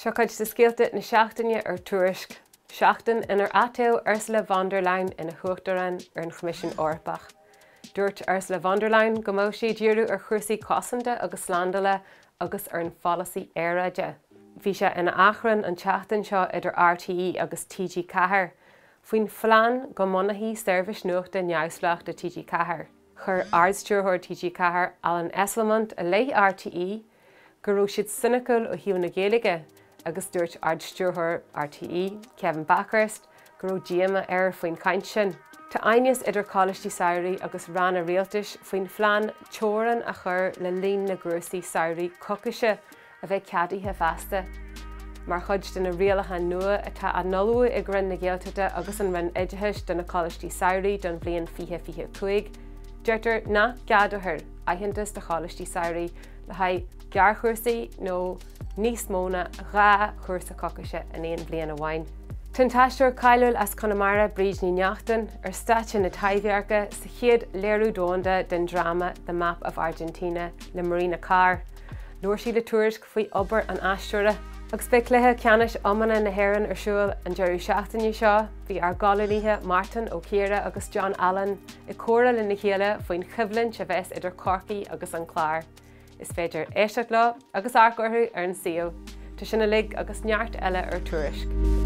Seo cuid de scéalta na seachtaine ar Tuairisc, seachtain inar atoghadh Ursula von der Leyen ina hUachtarán ar an Choimisiún Eorpach. Dúirt Ursula von der Leyen go mbeadh sí ag díriú ar chúrsaí cosanta agus slándála agus ar an pholasaí aeráide. Bhí sé ina achrann an tseachtain seo idir RTÉ agus TG4 faoin phlean go mbunófaí seirbhís nuachta neamhspleách do TG4. Chuir Ard-Stiúrthóir TG4, Alan Esslemont, i leith RTÉ go raibh siad soiniciúil ó thaobh na Gaeilge agus dúirt Ard-Stiúrthóir RTÉ, Kevin Bakhurst, go raibh díomá air faoin chaint sin. Tá aighneas idir choláistí samhraidh agus ranna rialtais faoin phlean teorainn a chur le líon na gcúrsaí samhraidh coicíse a bheidh ceadaithe feasta. Mar chuid de na rialacháin nua atá á n-ullmhú ag Roinn na Gaeltachta agus an Roinn Oideachais do na coláistí samhraidh don bhliain 2025, deirtear nach gceadófar aitheantas do choláistí samhraidh le haghaidh gearrchúrsaí nó níos mó ná 2 chúrsa coicíse in aon bhliain amháin. Tá an t-aisteoir cáiliúil as Conamara, Bríd Ní Neachtain, ar stáitse na Taibhdheirce sa chéad léiriú domhanda den dráma The Map of Argentina le Marina Carr. Labhair sí le Tuairisc faoi obair an aisteora. Agus beidh cluiche ceannais iomána na hÉireann ar siúl an deireadh seachtaine seo. Bhí ár gcolúnaithe Mártan Ó Ciardha agus John Allen ag comhrá lena chéile faoin choimhlint a bheas idir Corcaigh agus an Clár. Is féidir éisteacht leo agus amharc orthu ar an suíomh. Tá sin uilig agus neart eile ar Tuairisc.